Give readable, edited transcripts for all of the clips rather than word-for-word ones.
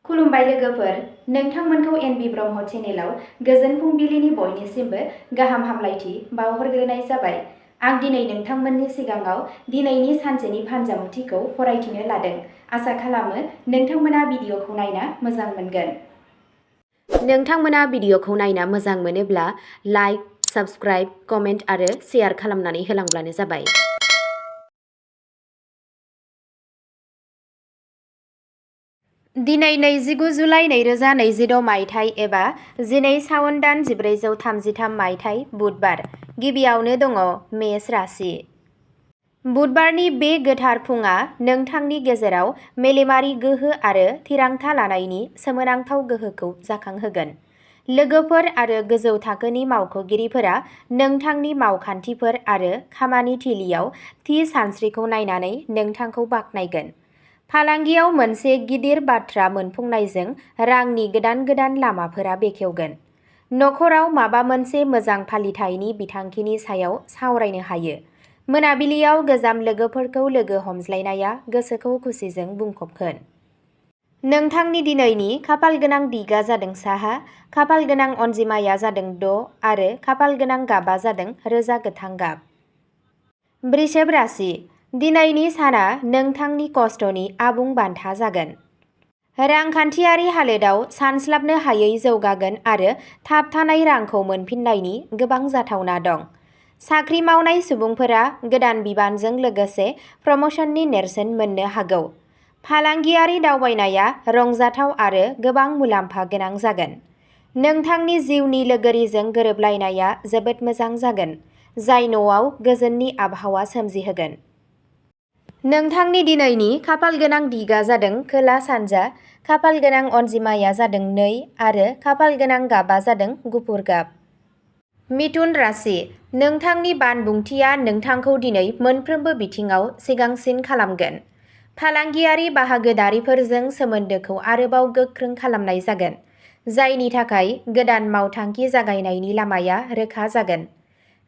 खुलुमबाय लोगोफोर, नोंथांमोनखौ एनबि ब्रह्म चेनेलाव गोजोन फुंबिलिनि बयनिसिमबो गाहाम हामलायथि बावहरग्रोनाय जाबाय। आं दिनै नोंथांमोननि सिगाङाव दिनैनि सानसेनि फानजामुथिखौ फरायथिनो लादों। आसा खालामो नोंथांमोना भिडिअखौ नायना मोजां मोनगोन। नोंथांमोना भिडिअखौ नायना मोजां मोनोब्ला लाइक, साबस्क्राइब, कमेन्ट आरो शेयार खालामनानै होलांब्लानो जाबाय। दिनै 29 जुलाइ 2026 मायथाइ एबा 12 सावन दान 1433 मायथाइ बुधबार। गिबियावनो दङ मेष राशि। बुधबारनि बे गोथार फुंआ नोंथांनि गेजेराव मेलेमारि गोहो आरो थिरांथा लानायनि सोमोनांथाव गोहोखौ जाखांहोगोन। लोगोफोर आरो गोजौ थाखोनि मावख'गिरिफोरा नोंथांनि मावखान्थिफोर आरो खामानि थिलियाव थि सानस्रिखौ नायनानै नोंथांखौ बाख्नायगोन। फालांगियाव मोनसे गिदिर बाथ्रा मोनफुंनायजों रांनि गोदान लामाफोरा बेखेवगोन। नखराव माबा मोनसे मोजां फालिथायनि बिथांखिनि सायाव सावरायनो हायो। मोनाबिलियाव गोजाम लोगोफोरखौ लोगो हमज्लायनाया गोसोखौ खुसिजों बुंफबगोन। नोंथांनि दिनैनि खाफाल गोनां दिगा जादों साहा, खाफाल गोनां अनजिमाया जादों 6 आरो खाफाल गोनां गाबा जादों रोजा गोथां गाब। वृषभ राशि। दिनैनि साना नोंथांनि खस्थ'नि आबुं बान्था जागोन। रांखान्थियारि हालोदाव सानस्लाबनो हायै जौगागोन आरो थाबथानाय रांखौ मोनफिननायनि गोबां जाथावना दं। साख्रि मावनाय सुबुंफोरा गोदान बिबानजों लोगोसे प्रमोशननि नेरसोन मोननो हागौ। फालांगियारि दावबायनाया रंजाथाव आरो गोबां मुलाम्फा गोनां जागोन। नोंथांनि जिउनि लोगोरिजों गोरोबलायनाया जोबोद मोजां जागोन, जाय न'आव गोजोननि आबहावा सोमजिहोगोन। नोंथांनि दिनैनि खाफाल गोनां दिगा जादों खोला सानजा, खाफाल गोनां अनजिमाया जादों 2 आरो खाफाल गोनां गाबा जादों गुफुर गाब। मिथुन राशि। नोंथांनि बानबुंथिया नोंथांखौ दिनै मोनफ्रोमबो बिथिङाव सिगांसिन खालामगोन। फालांगियारि बाहागोदारिफोरजों सोमोन्दोखौ आरोबाव गोख्रों खालामनाय जागोन, जायनि थाखाय गोदान मावथांखि जागायनायनि लामाया रोखा जागोन।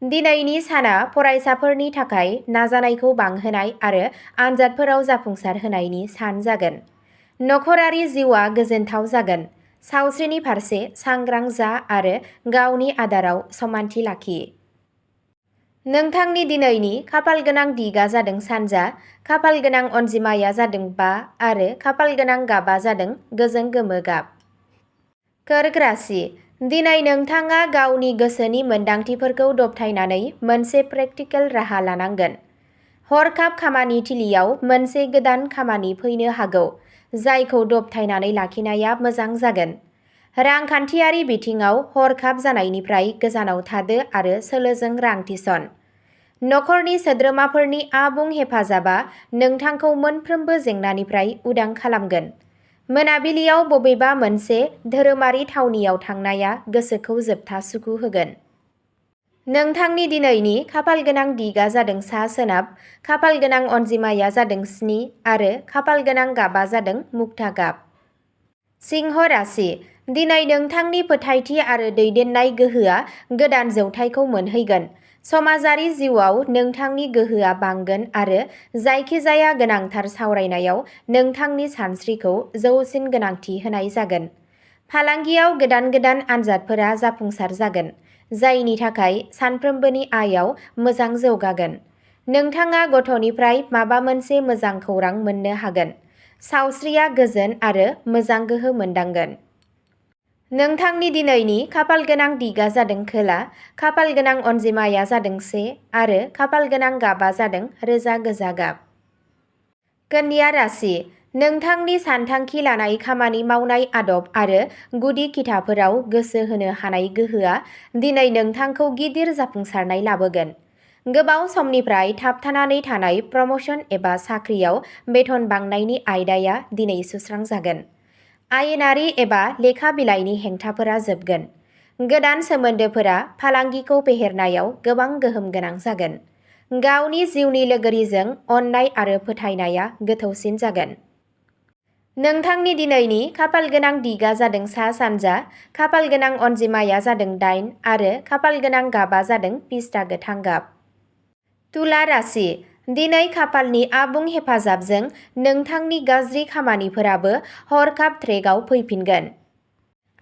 दिनैनि साना फरायसाफोरनि थाखाय नाजानायखौ बांहोनाय आरो आनजादफोराव जाफुंसार होनायनि सान जागोन। नखरारि जिउआ गोजोनथाव जागोन। सावस्रिनि फारसे सांग्रां जा आरो गावनि आदाराव समानथि लाखि। नोंथांनि दिनैनि खाफाल गोनां दिगा जादों सानजा, खाफाल गोनां अनजिमाया जादों 5 आरो खाफाल गोनां गाबा जादों गोजों गोमो गाब। कर्क राशि। दिनै नोंथाङा गावनि गोसोनि मोनदांथिफोरखौ दबथायनानै मोनसे प्रेक्टिकेल राहा लानांगोन। हरखाब खामानि थिलियाव मोनसे गोदान खामानि फैनो हागौ, जायखौ दबथायनानै लाखिनाया मोजां जागोन। रांखान्थियारि बिथिङाव हरखाब जानायनिफ्राय गोजानाव थादो आरो सोलोजों रां थिसन। नखरनि सोद्रोमाफोरनि आबुं हेफाजाबा नोंथांखौ मोनफ्रोमबो जेंनानिफ्राय उदां खालामगोन। मोनाबिलियाव बबेबा मोनसे धोरोमारि थावनियाव थांनाया गोसोखौ जोबथा सुखु होगोन। नोंथांनि दिनैनि खाफाल गोनां दिगा जादों सा सोनाब, खाफाल गोनां अनजिमाया जादों 7 आरो खाफाल गोनां गाबा जादों मुक्ता गाब। सिंह राशि। दिनै नोंथांनि फोथायथि आरो दैदेननाय गोहोआ गोदान जौथायखौ मोनहैगोन। समाजारि जिउआव नोंथांनि गोहोआ बांगोन आरो जायखिजाया गोनांथार सावरायनायाव नोंथांनि सानस्रिखौ जौसिन गोनांथि होनाय जागोन। फालांगियाव गोदान आनजादफोरा जाफुंसार जागोन, जायनि थाखाय सानफ्रोमबोनि आयाव मोजां जौगागोन। नोंथाङा गथ'निफ्राय माबा मोनसे मोजां खौरां मोननो हागोन। सावस्रिया गोजोन आरो मोजां गोहो मोनदांगोन। नोंथांनि दिनैनि खाफाल गोनां दिगा जादों खोला, खाफाल गोनां अनजिमाया जादों 1 आरो खाफाल गोनां गाबा जादों रोजा गोजा गाब। कन्या राशि। नोंथांनि सानथांखि लानाय, खामानि मावनाय आदब आरो गुदि खिथाफोराव गोसो होनो हानाय गोहोआ दिनै नोंथांखौ गिदिर जाफुंसारनाय लाबोगोन। गोबाव समनिफ्राय थाबथानानै थानाय प्रमोशन एबा साख्रियाव बेथन बांनायनि आयदाया दिनै सुस्रांजागोन। आयेनारि एबा लेखा बिलाइनि हेंथाफोरा जोबगोन। गोदान सोमोन्दोफोरा फालांगिखौ फेहेरनायाव गोबां गोहोम गोनां जागोन। गावनि जिउनि लोगोरिजों अननाय आरो फोथायनाया गोथौसिन जागोन। नोंथांनि दिनैनि खाफाल गोनां दिगा जादों सा सानजा, खाफाल गोनां अनजिमाया जादों 8 आरो खाफाल गोनां गाबा जादों पिस्ता गोथां गाब। तुला राशि। दिनै खाफालनि आबुं हेफाजाबजों नोंथांनि गाज्रि खामानिफोराबो हरखाब ट्रेकआव फैफिनगोन।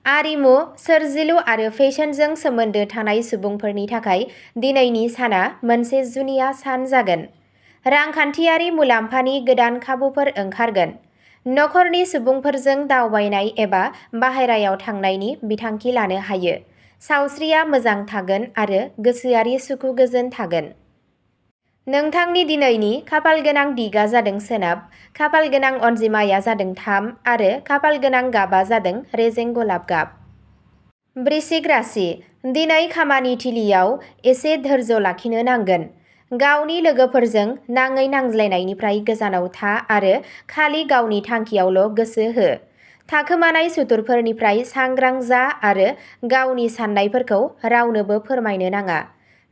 आरिमु, सोरजिलु आरो फेशनजों सोमोन्दो थानाय सुबुंफोरनि थाखाय दिनैनि साना मोनसे जुनिया सान जागोन। रांखान्थियारि मुलाम्फानि गोदान खाबुफोर ओंखारगोन। नखरनि सुबुंफोरजों दावबायनाय एबा बाहेरायाव थांनायनि बिथांखि लानो हायो। सावस्रिया मोजां थागोन आरो गोसोआरि सुखु गोजोन थागोन। नोंथांनि दिनैनि खाफालगोनां दिगा जादों सोनाब, खाफालगोनां अनजिमाया जादों 3 आरो खाफालगोनां गाबा जादों रेजें गलाब गाब। वृश्चिक राशि, दिनै खामानि थिलियाव एसे धैर्य लाखिनो नांगोन। गावनि लोगोफोरजों नाङै नांज्लायनायनिफ्राय गोजानाव था आरो खालि गावनि थांखियावल' गोसो हो। थाखोमानाय सुथुरफोरनिफ्राय सांग्रां जा आरो गावनि साननायफोरखौ रावनोबो फोरमायनो नाङा।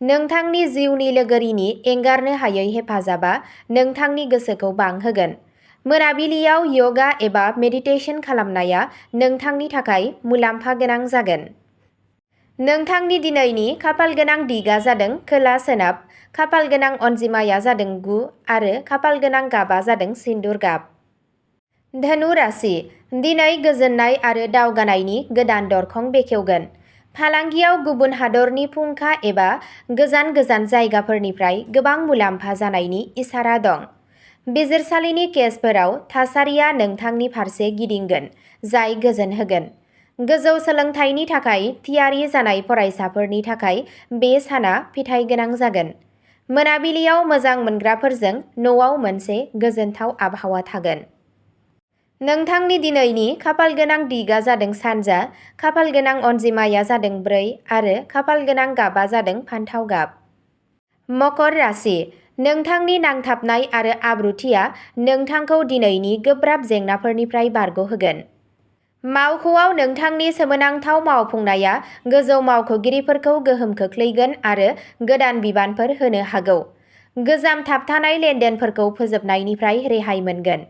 नोंथांनि जिउनि लोगोरिनि एंगारनो हायै हेफाजाबा नोंथांनि गोसोखौ बांहोगोन। मोनाबिलियाव यगा एबा मेडिटेशन खालामनाया नोंथांनि थाखाय मुलाम्फा गोनां जागोन। नोंथांनि दिनैनि खाफालगोनां दिगा जादों खोला सोनाब, खाफालगोनां अनजिमाया जादों 9 आरो खाफालगोनां गाबा जादों सिन्दुर गाब। धनु राशि, दिनै गोजोननाय आरो दावगानायनि गोदान दरखं बेखेवगोन। फालांगियाव गुबुन हादरनि फुंखा एबा गोजान गोजान जायगाफोरनिफ्राय गोबां मुलाम्फा जानायनि इसारा दं। बिजिरसालिनि केसफोराव थासारिया नोंथांनि फारसे गिदिंगोन, जाय गोजोन होगोन। गोजौ सोलोंथाइनि थाखाय थियारि जानाय फरायसाफोरनि थाखाय बे साना फिथाइ गोनां जागोन। मोनाबिलियाव मोजां मोनग्राफोरजों न'आव मोनसे गोजोनथाव आबहावा थागोन। नोंथांनि दिनैनि खाफालगोनां दिगा जादों सानजा, खाफालगोनां अनजिमाया जादों 4 आरो खाफालगोनां गाबा जादों फान्थाव गाब। मकर राशि, नोंथांनि नांथाबनाय आरो आब्रुथिया नोंथांखौ दिनैनि गोब्राब जेंनाफोरनिफ्राय बारग'होगोन। मावख'आव नोंथांनि सोमोनांथाव मावफुंनाया गोजौ मावख'गिरिफोरखौ गोहोम खोख्लैगोन आरो गोदान बिबानफोर होनो हागौ। गोजाम थाबथानाय लेनदेनफोरखौ फोजोबनायनिफ्राय रेहाय मोनगोन।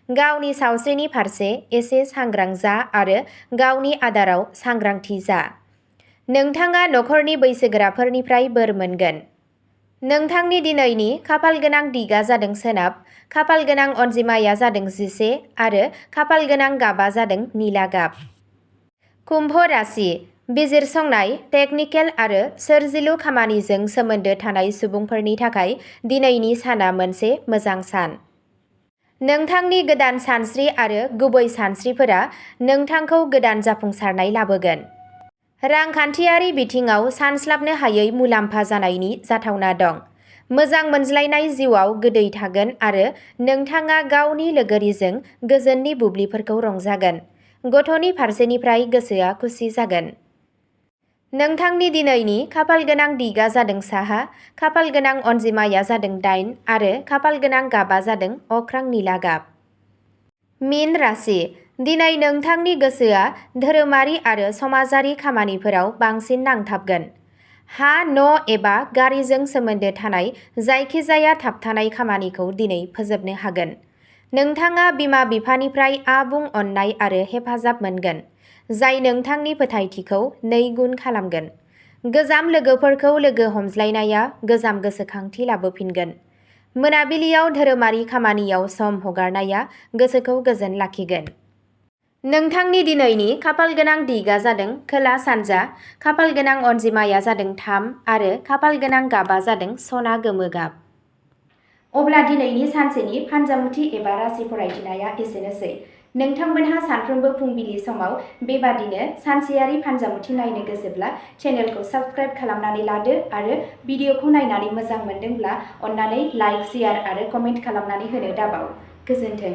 गावनि सावस्रिनि फारसे एसे सांग्रां जा आरो गावनि आदाराव सांग्रांथि जा। नोंथाङा नखरनि बैसोगोराफोरनिफ्राय बोर मोनगोन। नोंथांनि दिनैनि खाफालगोनां दिगा जादों सोनाब, खाफालगोनां अनजिमाया जादों 11 आरो खाफालगोनां गाबा जादों निला गाब। कुम्भ राशि, बिजिरसंनाय, टेकनिकेल आरो सोरजिलु खामानिजों सोमोन्दो थानाय सुबुंफोरनि थाखाय दिनैनि साना मोनसे मोजां सान। नोंथांनि गोदान सानस्रि आरो गुबै सानस्रिफोरा नोंथांखौ गोदान जाफुंसारनाय लाबोगोन। रांखान्थियारि बिथिङाव सानस्लाबनो हायै मुलाम्फा जानायनि जाथावना दं। मोजां मोनज्लायनाय जिउआव गोदै थागोन आरो नोंथाङा गावनि लोगोरिजों गोजोननि बुब्लिफोरखौ रंजागोन। गथ'नि फारसेनिफ्राय गोसोआ खुसि जागोन। नोंथांनि दिनैनि खाफालगोनां दिगा जादों साहा, खाफालगोनां अनजिमाया जादों 8 आरो खाफालगोनां गाबा जादों अख्रां निला गाब। मीन राशि, दिनै नोंथांनि गोसोआ धोरोमारि आरो समाजारि खामानिफोराव बांसिन नांथाबगोन। हा, न' एबा गारिजों सोमोन्दो थानाय जायखिजाया थाबथानाय खामानिखौ दिनै फोजोबनो हागोन। नोंथाङा बिमा-बिफानिफ्राय आबुं अननाय आरो हेफाजाब मोनगोन, जाय नोंथांनि फोथायथिखौ 2 गुन खालामगोन। गोजाम लोगोफोरखौ लोगो हमज्लायनाया गोजाम गोसोखांथि लाबोफिनगोन। मोनाबिलियाव धोरोमारि खामानियाव सम हगारनाया गोसोखौ गोजोन लाखिगोन। नोंथांनि दिनैनि खाफालगोनां दिगा जादों खोला सानजा, खाफालगोनां अनजिमाया जादों 3 आरो खाफालगोनां गाबा जादों सना गोमो गाब। अब्ला दिनैनि सानसेनि फानजामुथि एबा राशि फरायथिनाया एसेनोसै। नोंथांमोनहा सानफ्रोमबो फुंबिलि समाव बेबादिनो सानसेयारि फानजामुथि नायनो गोसोब्ला चेनेलखौ साबस्क्राइब खालामनानै लादो आरो भिडिअखौ नायनानै मोजां मोनदोंब्ला अन्नानै लाइक, शेयार आरो कमेन्ट खालामनानै होनो दाबाव। गोजोन्थों।